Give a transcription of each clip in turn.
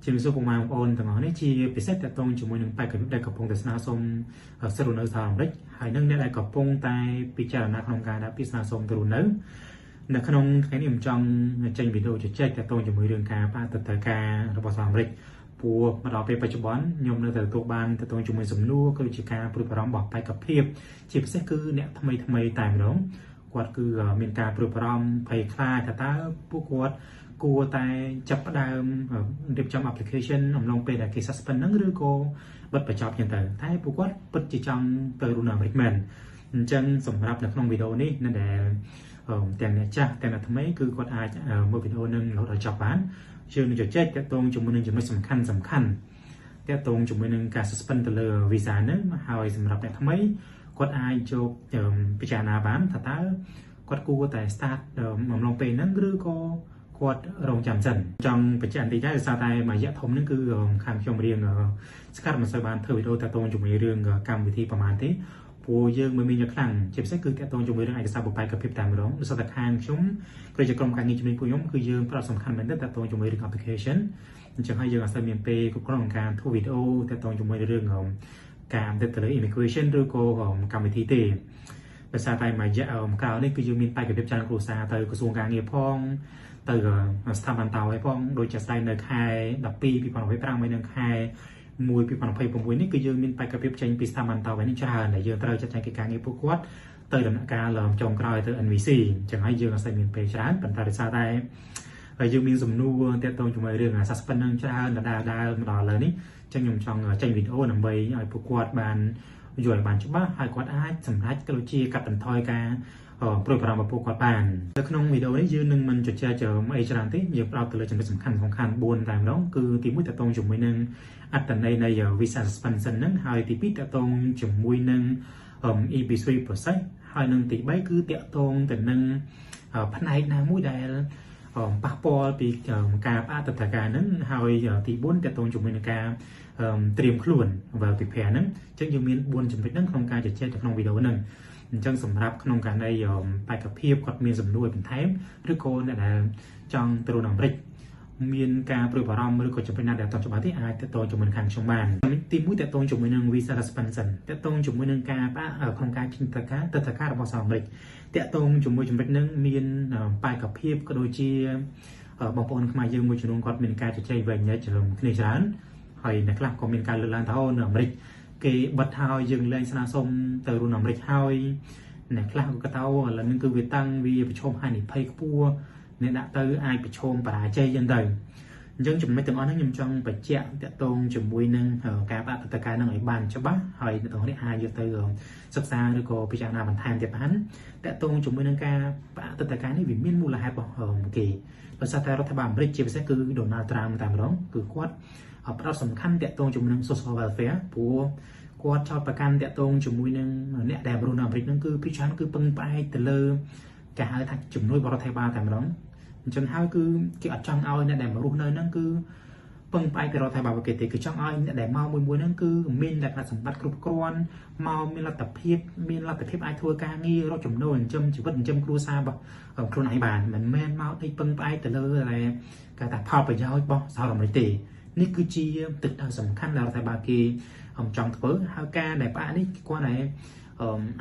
ជំរាបសួរពុកម៉ែបងប្អូនទាំងអស់នេះជាពិសេសទាក់ទងជាមួយនឹងបេក្ខភាពដែលកំពុងតែស្នើសុំសិទ្ធិរស់នៅសហរដ្ឋអាមេរិកហើយនិងអ្នកដែលកំពុងតែពិចារណាក្នុងការដាក់ពាក្យស្នើសុំទៅរស់នៅនៅក្នុងថ្ងៃនេះខ្ញុំចង់ចេញវីដេអូជជែកទាក់ទងជាមួយរឿងការផ្អាកទិដ្ឋាការរបស់សហរដ្ឋអាមេរិកព្រោះមកដល់ពេលបច្ចុប្បន្នខ្ញុំនៅតែទទួលបានទាក់ទងជាមួយសំណួរគឺជាការព្រួយបារម្ភរបស់បេក្ខភាពជាពិសេសគឺអ្នកថ្មីថ្មីតែម្ដងគាត់គឺមានការព្រួយបារម្ភភ័យខ្លាចថាតើពួកគាត់គួរតែចាប់ផ្ដើមរៀបចំ application អំឡុងពេលដែលគេ suspend ហ្នឹងឬក៏បិទបញ្ចប់ចឹងទៅតែពួកគាត់ពិតជាចង់ទៅរស់នៅអាមេរិកមែនអញ្ចឹងសម្រាប់នៅក្នុងវីដេអូនេះនៅដែលទាំងអ្នកចាស់ទាំងអ្នកថ្មីគឺគាត់អាចមើលវីដេអូនឹងរហូតដល់ចប់បានយើងនឹងជជែកទាក់ទងជាមួយនឹងចំណុចសំខាន់សំខាន់ទាក់ទងជាមួយនឹងការ suspend ទៅលើ visa ហ្នឹងហើយសម្រាប់អ្នកថ្មីគាត់អាចយកពិចារណាបានថាតើគាត់គួរតែ start អំឡុងពេលហ្នឹងឬក៏គាត់រងចាំសិនចង់បញ្ជាក់បន្តិចដែរដោយសារតែមួយរយៈធំហ្នឹងគឺខាងខ្ញុំរៀងស្កាត់មិនសូវបានធ្វើវីដេអូទាក់ទងជាមួយរឿងកម្មវិធីប្រហែលទេព្រោះយើងមិនមានយ៉ាងខ្លាំងជាពិសេសគឺទាក់ទងជាមួយរឿងឯកសារបបិកភាពតែម្ដងដោយសារតែខាងខ្ញុំគឺជាក្រុមការងារជំនាញពួកខ្ញុំគឺយើងផ្ដោតសំខាន់មែនទែនទាក់ទងជាមួយរឿង application អញ្ចឹងហើយយើងអត់សូវមានពេលគ្រប់គ្រាន់ក្នុងការធ្វើវីដេអូទាក់ទងជាមួយរឿងការទៅលើ immigration ឬក៏កម្មវិធីទេដោយសារតែមួយរយៈក្រោយនេះគឺយើងមានបេក្ខភាពច្រើនគ្រួសារទៅក្រសួងការងារផងទៅស្ថាប័នតោឲ្យផងដូចជាស្ដែងនៅខែ12 2025ហើយនិងខែ1 2026នេះគឺយើងមានបេក្ខភាពចេញពីស្ថាប័នតោនេះច្រើនដែលយើងត្រូវចាត់ចែងកិច្ចការងារពួកគាត់ទៅដំណាក់កាលចុងក្រោយទៅ NVC អញ្ចឹងហើយយើងអត់សូវមានពេលច្រើនប៉ុន្តែដោយសារតែហើយយើងមានសំណួរទាក់ទងជាមួយរឿង suspend នឹងច្រើនដដែលដែលមកដល់ឥឡូវនេះអញ្ចឹងខ្ញុំចង់ចេញវីដេអូដើម្បីឲ្យពួកគាត់បានយល់ឲ្យបានច្បាស់ហើយគាត់អាចសម្រេចក៏ដូចជាកាត់បន្ថយការ ព្រួយបារម្ភរបស់ពួកគាត់បាននៅក្នុងវីដេអូនេះយើងនឹងមិនជជែកអីច្រើនទេយើងផ្ដោតទៅលើចំណុចសំខាន់សំខាន់4តែម្ដងគឺទី1ទាក់ទងជាមួយនឹងអត្ថន័យនៃ visa suspension ហ្នឹងហើយទី2ទាក់ទងជាមួយនឹង EB3 process ហើយនឹងទី3គឺទាក់ទងទៅនឹងផ្នែកណាមួយដែលប៉ះពាល់ពីការផ្អាកទិដ្ឋាការហ្នឹងហើយទី4ទាក់ទងជាមួយនឹងការត្រៀមខ្លួន well prepare ហ្នឹងអញ្ចឹងយើងមាន4ចំណុចហ្នឹងក្នុងការជជែកនៅក្នុងវីដេអូហ្នឹងអញ្ចឹងសម្រាប់ក្នុងករណីបេក្ខភាពគាត់មានសំណួរបន្ថែមឬក៏អ្នកដែលចង់ទៅអាមេរិកមានការព្រួយបារម្ភឬក៏ចំណុចណាដែលអត់ច្បាស់ទេអាចទាក់ទងជាមួយនឹងខាងខ្ញុំបានទី1ទាក់ទងជាមួយនឹង visa suspension ទាក់ទងជាមួយនឹងការផ្អាកក្នុងការចេញទិដ្ឋាការរបស់សហរដ្ឋអាមេរិកទាក់ទងជាមួយចំណុចនឹងមានបេក្ខភាពក៏ដូចជាបងប្អូនខ្មែរយើងមួយចំនួនគាត់មានការជជែកវែងញែកគ្នាច្រើនហើយអ្នកខ្លះក៏មានការលើកឡើងថាអូនៅអាមេរិកគេបិទហើយយើងលែងស្នើសុំទៅរស់នៅអាមេរិកហើយអ្នកខ្លះក៏គាត់ថាឥឡូវនេះគឺវាតាំងវាប្រឈមហានិភ័យខ្ពស់អ្នកដាក់ទៅអាចប្រឈមបរាជ័យចឹងទៅអញ្ចឹងចំណុចទាំងអស់ហ្នឹងខ្ញុំចង់បញ្ជាក់ទាក់ទងជាមួយនឹងការបដិការហ្នឹងឲ្យបានច្បាស់ហើយអ្នកទាំងនេះអាចយកទៅសិក្សាឬក៏ពិចារណាបន្ថែមទៀតបានទាក់ទងជាមួយនឹងការបដិការនេះវាមានមូលហេតុរបស់គេដោយសារតែរដ្ឋបាលអាមេរិកជាពិសេសគឺ Donald Trump តែម្ដងគឺគាត់ផ្ដោតសំខាន់ទាក់ទងជាមួយនឹង social welfare ព្រោះគាត់ចោទប្រកាន់ទាក់ទងជាមួយនឹងអ្នកដែលរស់នៅអាមេរិកហ្នឹងគឺភាគច្រើនគឺពឹងផ្អែកទៅលើគេហៅថាជំនួយបរដ្ឋាភិបាលតែម្ដងអញ្ចឹងហើយគឺគេអត់ចង់ឲ្យអ្នកដែលមករស់នៅហ្នឹងគឺពឹងផ្អែកទៅរដ្ឋាភិបាលគេទេគឺចង់ឲ្យអ្នកដែលមកមួយមួយហ្នឹងគឺមានលក្ខណៈសម្បត្តិគ្រប់គ្រាន់មកមានលទ្ធភាពមានលទ្ធភាពអាចធ្វើការងាររកចំណូលចិញ្ចឹមជីវិតចិញ្ចឹមគ្រួសាររបស់ខ្លួនឯងបានមិនមែនមកដេកពឹងផ្អែកទៅលើតែគេថាផលប្រយោជន៍របស់សហរដ្ឋអាមេរិកទេនេះគឺជាទិសដៅសំខាន់ដែលរដ្ឋាភិបាលគេចង់ធ្វើហើយការដែលផ្អាកនេះគាត់តែ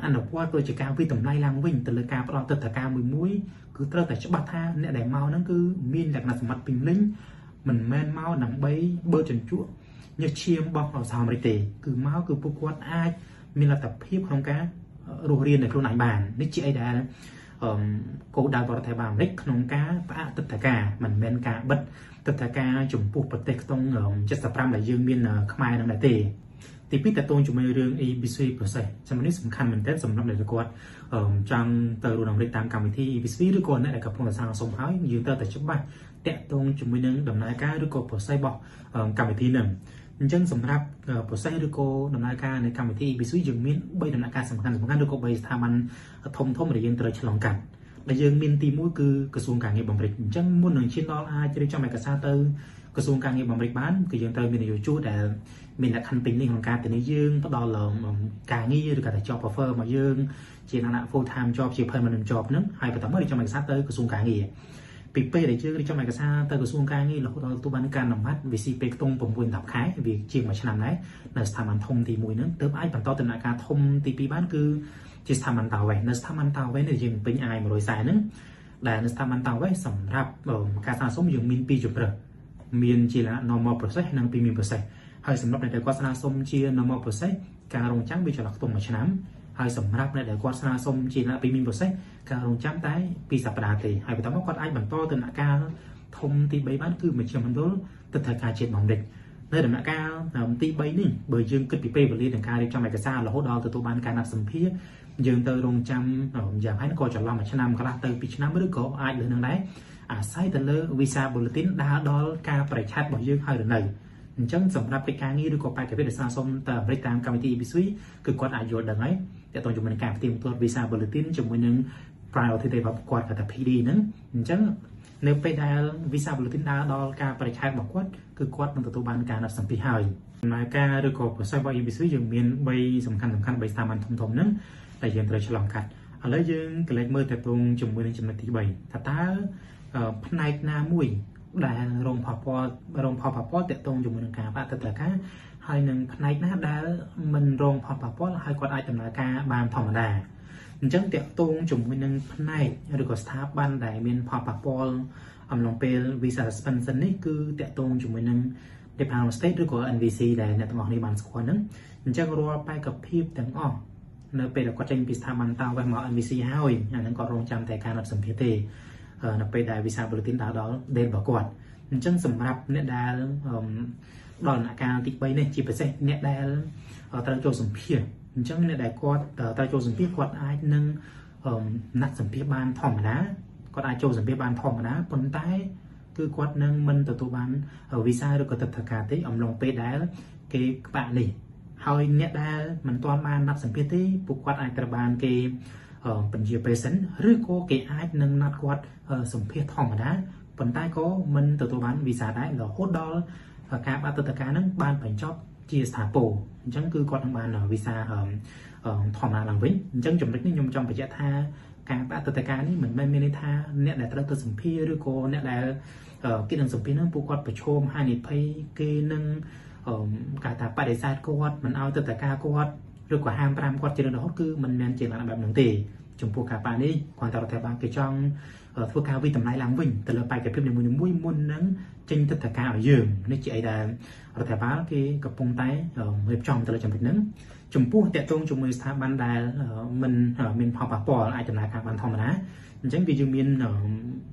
អនុវត្តដូចជាការវិតម្លៃឡើងវិញទៅលើការផ្ដល់ទិដ្ឋាការមួយមួយគឺត្រូវតែច្បាស់ថាអ្នកដែលមកហ្នឹងគឺមានលក្ខណៈសម្បត្តិពេញលេញមិនមែនមកដើម្បីបើជញ្ជក់ញើសឈាមរបស់សហរដ្ឋអាមេរិកទេគឺមកគឺពួកគាត់អាចមានលទ្ធភាពក្នុងការរស់រាននៅខ្លួនឯងបាននេះជាអីដែលគោលដៅបរដ្ឋាភិបាលអាមេរិកក្នុងការផ្អាកទិដ្ឋាការមិនមែនការបិទទិដ្ឋាការចំពោះប្រទេសក្នុង75ដែលយើងមានខ្មែរនឹងដែរទេទី2ទាក់ទងជាមួយរឿង EB3 process សម្រាប់នេះសំខាន់មែនទែនសម្រាប់អ្នកដែលគាត់ចង់ទៅរស់នៅអាមេរិកតាមកម្មវិធី EB3 ឬក៏អ្នកដែលកំពុងតែសាងសង់ហើយយើងត្រូវតែច្បាស់ទាក់ទងជាមួយនឹងដំណើរការឬក៏ process របស់កម្មវិធីហ្នឹងអញ្ចឹងសម្រាប់ process ឬក៏ដំណើរការនៃកម្មវិធី EB3 យើងមាន3ដំណាក់កាលសំខាន់សំខាន់ឬក៏3ស្ថាប័នធំធំដែលយើងត្រូវឆ្លងកាត់ដែលយើងមានទី1គឺក្រសួងការងារអាមេរិកអញ្ចឹងមុននឹងឈានដល់អាចរៀបចំឯកសារទៅក្រសួងការងារអាមេរិកបានគឺយើងត្រូវមាននយោជកដែលមានលក្ខខណ្ឌពេញលេញក្នុងការធានាយើងផ្ដល់ការងារឬក៏ថា job offer មកយើងជាលក្ខណៈ full time job ជា permanent job ហ្នឹងហើយបន្តមករៀបចំឯកសារទៅក្រសួងការងារ ពីពេលដែលយើងរៀបចំឯកសារទៅក្រសួងការងាររហូតដល់ទទួលបានការអនុម័តវាស៊ីពេលខ្ទង់9 10ខែវាជាងមួយឆ្នាំដែរនៅស្ថាប័នធំទី1ហ្នឹងទើបអាចបន្តដំណាក់កាលធំទី2បានគឺជាស្ថាប័នតាវេសនៅស្ថាប័នតាវេសនេះយើងពេញ I-140 ហ្នឹងដែលនៅស្ថាប័នតាវេសសម្រាប់ការស្នើសុំយើងមានពីរជម្រើសមានជា normal process និង premium process ហើយសម្រាប់អ្នកដែលគាត់ស្នើសុំជា normal process ការរងចាំវាចន្លោះខ្ទង់មួយឆ្នាំហើយសម្រាប់អ្នកដែលគាត់ស្នើសុំជា premium process ការរងចាំតែ2សប្តាហ៍ទេហើយបន្ទាប់មកគាត់អាចបន្តទៅដំណាក់កាលធំទី3បានគឺមជ្ឈមណ្ឌលទិដ្ឋាការជាតិអាមេរិកនៅដំណាក់កាលទី3នេះបើយើងគិតពីពេលវេលានៃការរៀបចំឯកសាររហូតដល់ទទួលបានការណាត់សម្ភាសយើងទៅរងចាំយ៉ាងហោចក៏ចន្លោះមួយឆ្នាំកន្លះទៅ2ឆ្នាំឬក៏អាចលើសនឹងដែរអាស្រ័យទៅលើ visa bulletin ដើរដល់ការបរិច្ឆេទរបស់យើងហើយឬនៅអញ្ចឹងសម្រាប់កិច្ចការងារឬក៏បេក្ខភាពដែលស្នើសុំទៅអាមេរិកតាមកម្មវិធី EB3 គឺគាត់អាចយល់ដឹងហើយទាក់ទងជាមួយនឹងការផ្ទៀងផ្ទាត់ visa bulletin ជាមួយនឹង priority របស់គាត់គេថា PD ហ្នឹងអញ្ចឹងនៅពេលដែល visa bulletin ដើរដល់ការបរិច្ឆេទរបស់គាត់គឺគាត់នឹងទទួលបានការណាត់សម្ភាសហើយដំណើរការឬក៏ process របស់ EB3 យើងមាន3សំខាន់សំខាន់3ស្ថាប័នធំៗហ្នឹងដែលយើងត្រូវឆ្លងកាត់ឥឡូវយើងកលេចមើលតទៅជាមួយនឹងចំណុចទី3ថាតើផ្នែកណាមួយដែលរងផលប៉ះរងផលប៉ះពាល់ទាក់ទងជាមួយនឹងការបដិការហើយនឹងផ្នែកណាដែលមិនរងផលប៉ះពាល់ហើយគាត់អាចដំណើរការបានធម្មតាអញ្ចឹងទាក់ទងជាមួយនឹងផ្នែកឬក៏ស្ថាប័នដែលមានផលប៉ះពាល់អំឡុងពេល visa suspension នេះគឺទាក់ទងជាមួយនឹង Department of State ឬក៏ NVC ដែលអ្នកទាំងអស់គ្នាបានស្គាល់ហ្នឹងអញ្ចឹងរាល់បេក្ខភាពទាំងអស់នៅពេលដែលគាត់ចេញពីស្ថាប័នតាវេសមក NVC ហើយអាហ្នឹងគាត់រងចាំតែការណាត់សម្ភាសទេនៅពេលដែល visa bulletin ដើរដល់ date របស់គាត់អញ្ចឹងសម្រាប់អ្នកដែលដល់ដំណាក់កាលទី3នេះជាពិសេសអ្នកដែលត្រូវចូលសម្ភាសអញ្ចឹងអ្នកដែលគាត់ត្រូវចូលសម្ភាសគាត់អាចនឹងណាត់សម្ភាសបានធម្មតាគាត់អាចចូលសម្ភាសបានធម្មតាប៉ុន្តែគឺគាត់នឹងមិនទទួលបានវីសាឬក៏ទិដ្ឋាការទេអំឡុងពេលដែលគេក្បាក់នេះហើយអ្នកដែលមិនទាន់បានណាត់សម្ភាសទេពួកគាត់អាចត្រូវបានគេបញ្ជាពេលសិនឬក៏គេអាចនឹងណាត់គាត់សម្ភាសធម្មតាប៉ុន្តែក៏មិនទទួលបានវីសាដែររហូតដល់ការបដិការហ្នឹងបានបញ្ចប់ជាស្ថាពរអញ្ចឹងគឺគាត់នឹងបានវីសាធម្មតាឡើងវិញអញ្ចឹងចំណុចនេះខ្ញុំចង់បញ្ជាក់ថាការបដិការនេះមិនមែនមានន័យថាអ្នកដែលត្រូវទៅសម្ភាសឬក៏អ្នកដែលគេនឹងសម្ភាសហ្នឹងពួកគាត់ប្រឈមហានិភ័យគេនឹងគេថាបដិសេធគាត់មិនឲ្យទឹកតការគាត់ឬក៏ហាមប្រាមគាត់ជារហូតគឺមិនមែនជាលក្ខណៈបែបហ្នឹងទេចំពោះការបនេះគ្រាន់តែរដ្ឋាភិបាលគេចង់ធ្វើការវិតម្លៃឡើងវិញទៅលើបេក្ខភាពនីមួយៗមុននឹងចេញទឹកតការឲ្យយើងនេះជាអីដែលរដ្ឋាភិបាលគេកំពុងតែរៀបចំទៅលើចំណុចហ្នឹងចំពោះតកតងជាមួយស្ថាប័នដែលមិនមានផលប៉ះពាល់អាចដំណើរការបានធម្មតាអញ្ចឹងគឺយើងមាន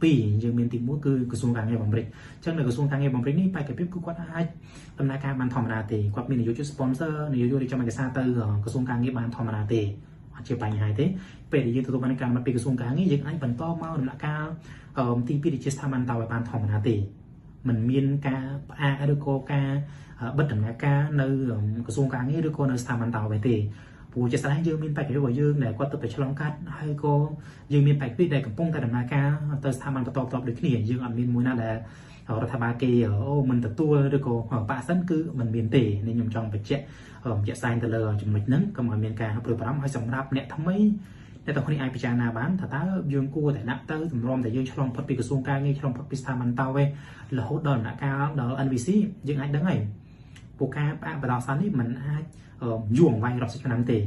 ពីរយើងមានទី1គឺក្រសួងការងារអាមេរិកអញ្ចឹងនៅក្រសួងការងារអាមេរិកនេះបេក្ខភាពគឺគាត់អាចដំណើរការបានធម្មតាទេគាត់មាននយោបាយ sponsor នយោបាយរៀបចំឯកសារទៅក្រសួងការងារបានធម្មតាទេអត់ជាបញ្ហាទេពេលដែលយើងទទួលបានការអនុម័តពីក្រសួងការងារយើងអាចបន្តមកដំណាក់កាលទី2ដែលជាស្ថាប័នតឲ្យបានធម្មតាទេมันមានការផ្អាកឬក៏ការបិទដំណើរការនៅក្រសួងការងារឬក៏នៅស្ថាប័នតឲ្យទេព្រោះជាក់ស្ដែងយើងមានបេក្ខភាពរបស់យើងដែលគាត់ទៅតែឆ្លងកាត់ហើយក៏យើងមានបេក្ខភាពដែលកំពុងតែដំណើរការទៅស្ថាប័នបន្តបន្ទាប់ដូចគ្នាយើងអត់មានមួយណាដែលរដ្ឋាភិបាលគេអូមិនទទួលឬក៏បាក់សិនគឺមិនមានទេនេះខ្ញុំចង់បញ្ជាក់ជាក់ស្ដែងទៅលើចំណុចហ្នឹងកុំឲ្យមានការព្រួយបារម្ភហើយសម្រាប់អ្នកថ្មីអ្នកទាំងគ្នាអាចពិចារណាបានថាតើយើងគួរតែដាក់ទៅទម្រាំតែយើងឆ្លងផុតពីក្រសួងការងារឆ្លងផុតពីស្ថាប័នតវេរហូតដល់ដំណាក់កាលដល់ NVC យើងអាចដឹងហើយពួកការផ្អាកបណ្ដោះអាសន្ននេះมันអាចយូរអង្វែងរាប់សិបឆ្នាំទេ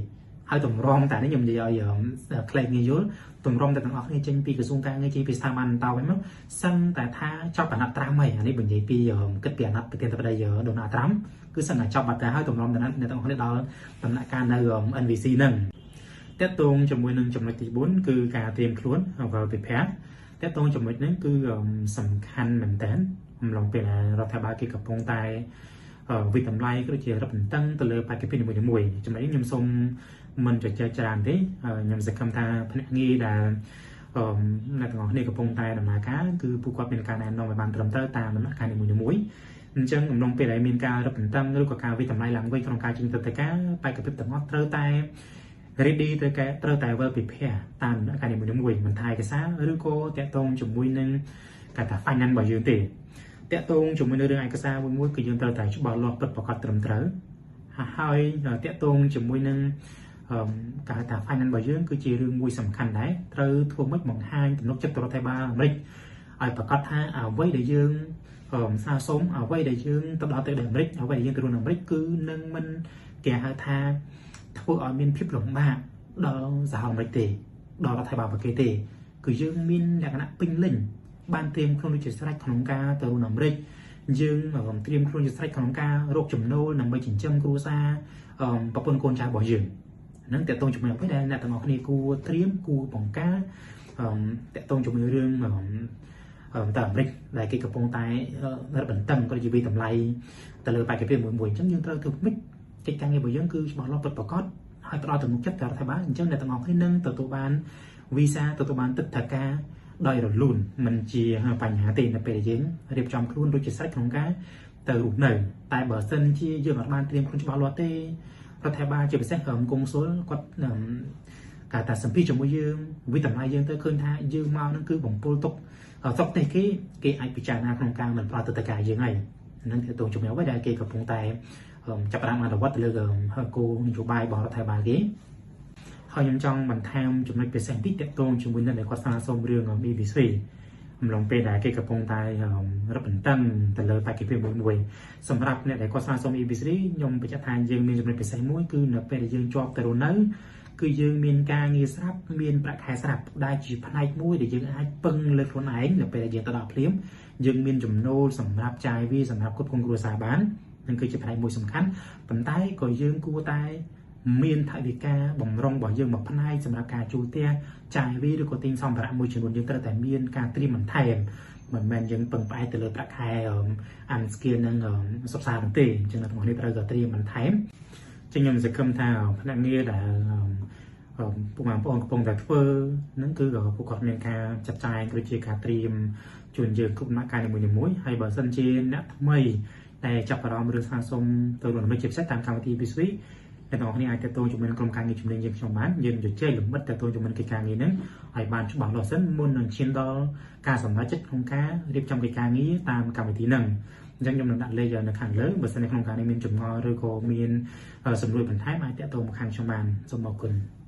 ហើយតម្រាំតែនេះខ្ញុំនិយាយឲ្យក្លែកងាយយល់តម្រាំតែទាំងអស់គ្នាចេញពីក្រសួងការងារចេញពីស្ថាប័នតវិញមកសឹងតែថាចប់អាណត្តិត្រាំហើយអានេះបើនិយាយពីគិតពីអាណត្តិប្រធានាធិបតីដូណាល់ត្រាំគឺសឹងតែចប់បាត់ទៅហើយតម្រាំតែអ្នកទាំងអស់គ្នាដល់ដំណាក់កាលនៅ NVC ហ្នឹងតកតងជាមួយនឹងចំណុចទី4គឺការត្រៀមខ្លួន well prepare តកតងចំណុចហ្នឹងគឺសំខាន់មែនតើអំឡុងពេលរដ្ឋាភិបាលគេកំពុងតែវិតម្លៃក៏ដូចជារឹតបន្តឹងទៅលើបេក្ខភាពនីមួយៗចំណុចនេះខ្ញុំសូមមិនជជែកច្រើនទេខ្ញុំសង្ឃឹមថាភ្នាក់ងារដែលអ្នកទាំងអស់គ្នាកំពុងតែដំណើរការគឺពួកគាត់មានការណែនាំឲ្យបានត្រឹមត្រូវតាមដំណាក់កាលនីមួយៗអញ្ចឹងអំឡុងពេលដែលមានការរឹតបន្តឹងឬក៏ការវិតម្លៃឡើងវិញក្នុងការចេញទឹកតកាបេក្ខភាពទាំងអស់ត្រូវតែ ready ត្រូវតែ well prepare តាមដំណាក់កាលនីមួយៗមិនថាឯកសារឬក៏តាក់ទងជាមួយនឹងគេថា finance របស់យើងទេតាក់ទងជាមួយនឹងរឿងឯកសារមួយមួយគឺយើងត្រូវតែច្បាស់លាស់ពិតប្រាកដត្រឹមត្រូវហើយតាក់ទងជាមួយនឹងគេហៅថា finance របស់យើងគឺជារឿងមួយសំខាន់ដែរត្រូវធ្វើម៉េចបង្ហាញទំនុកចិត្តទៅរដ្ឋាភិបាលអាមេរិក ឲ្យប្រកាសថាអ្វីដែលយើងស្នើសុំអ្វីដែលយើងទៅដល់ទៅអាមេរិកអ្វីដែលយើងទៅរស់នៅអាមេរិកគឺនឹងមិនគេហៅថាធ្វើឲ្យមានភាពលំបាកដល់សហរដ្ឋអាមេរិកទេដល់រដ្ឋាភិបាលប្រទេសទេគឺយើងមានលក្ខណៈពេញលេញបានត្រៀមខ្លួនដូចជាស្រេចក្នុងការទៅរស់នៅអាមេរិកយើងត្រៀមខ្លួនជាស្រេចក្នុងការរកចំណូលដើម្បីចិញ្ចឹមគ្រួសារប្រពន្ធកូនចៅរបស់យើងហ្នឹងតកតងជាមួយអ្វីដែលអ្នកទាំងអស់គ្នាគួរត្រៀមគួរបង្ការតកតងជាមួយរឿងតើអាមេរិកដែលគេកំពុងតែរឹតបន្តឹងក៏ជាវិតម្លៃទៅលើបេក្ខភាពមួយមួយអញ្ចឹងយើងត្រូវធ្វើម៉េចកិច្ចការងាររបស់យើងគឺច្បាស់លាស់ពិតប្រាកដហើយផ្ដល់ទំនុកចិត្តទៅរដ្ឋាភិបាលអញ្ចឹងអ្នកទាំងអស់គ្នានឹងទទួលបានវីសាទទួលបានទឹកធការដោយរលូនមិនជាបញ្ហាទេនៅពេលដែលយើងរៀបចំខ្លួនរួចជាស្រេចក្នុងការទៅរស់នៅតែបើសិនជាយើងអត់បានត្រៀមខ្លួនច្បាស់លាស់ទេរដ្ឋាភិបាលជាពិសេសកុងស៊ុលគាត់ការតាសម្ភារជាមួយយើងវិតម្លៃយើងទៅឃើញថាយើងមកនឹងគឺបំពុលទុកស្រុកទេសគេគេអាចពិចារណាក្នុងការមិនផ្ដល់ទឹកការយើងហើយហ្នឹងគឺតងជំនឿអ្វីដែលគេកំពុងតែចាប់ផ្ដើមអនុវត្តទៅលើគោលនយោបាយរបស់រដ្ឋាភិបាលគេហើយខ្ញុំចង់បន្ថែមចំណុចពិសេសតិចទាក់ទងជាមួយនឹងដែលគាត់ស្នើសុំរឿង EB3 អំឡុងពេលដែលគេកំពុងតែរឹតបន្តឹងទៅលើបេក្ខភាពមួយមួយសម្រាប់អ្នកដែលគាត់ស្នើសុំ EB3 ខ្ញុំបញ្ជាក់ថាយើងមានចំណុចពិសេសមួយគឺនៅពេលដែលយើងជាប់ទៅរស់នៅគឺយើងមានការងារស្រាប់មានប្រាក់ខែស្រាប់ដែលជាផ្នែកមួយដែលយើងអាចពឹងលើខ្លួនឯងនៅពេលដែលយើងទៅដល់ភ្លាមយើងមានចំណូលសម្រាប់ចាយវាសម្រាប់គ្រប់គ្រងគ្រួសារបាននឹងគឺជាផ្នែកមួយសំខាន់ប៉ុន្តែក៏យើងគួរតែមានថវិកាបំរុងរបស់យើងមួយផ្នែកសម្រាប់ការជួលផ្ទះចាយវាឬក៏ទិញសម្ភារៈមួយចំនួនយើងត្រូវតែមានការត្រៀមបន្ថែមមិនមែនយើងពឹងផ្អែកទៅលើប្រាក់ខែអានស្គៀននិងសុបសារនោះទេអញ្ចឹងអ្នកទាំងអស់នេះត្រូវតែត្រៀមបន្ថែមចឹងខ្ញុំសង្ឃឹមថាភ្នាក់ងារដែលពុកម៉ែបងប្អូនកំពុងតែធ្វើហ្នឹងគឺពួកគាត់មានការចាត់ចែងដូចជាការត្រៀមជូនយើងគ្រប់ដំណាក់កាលនីមួយៗហើយបើសិនជាអ្នកថ្មីដែលចាប់អារម្មណ៍រឿងស្នើសុំទៅរស់នៅជាពិសេសតាមកម្មវិធី BSV អ្នកទាំងអស់គ្នាអាចទាក់ទងជាមួយនឹងក្រុមការងារជំនាញយើងខ្ញុំបានយើងជជែកលម្អិតទាក់ទងជាមួយនឹងកិច្ចការងារហ្នឹងឲ្យបានច្បាស់លាស់សិនមុននឹងឈានដល់ការសម្រេចចិត្តក្នុងការរៀបចំកិច្ចការងារតាមកម្មវិធីហ្នឹងអញ្ចឹងខ្ញុំនឹងដាក់លេខនៅខាងលើបើសិននៅក្នុងការនេះមានចម្ងល់ឬក៏មានសំណួរបន្ថែមអាចទាក់ទងមកខាងខ្ញុំបានសូមអរគុណ។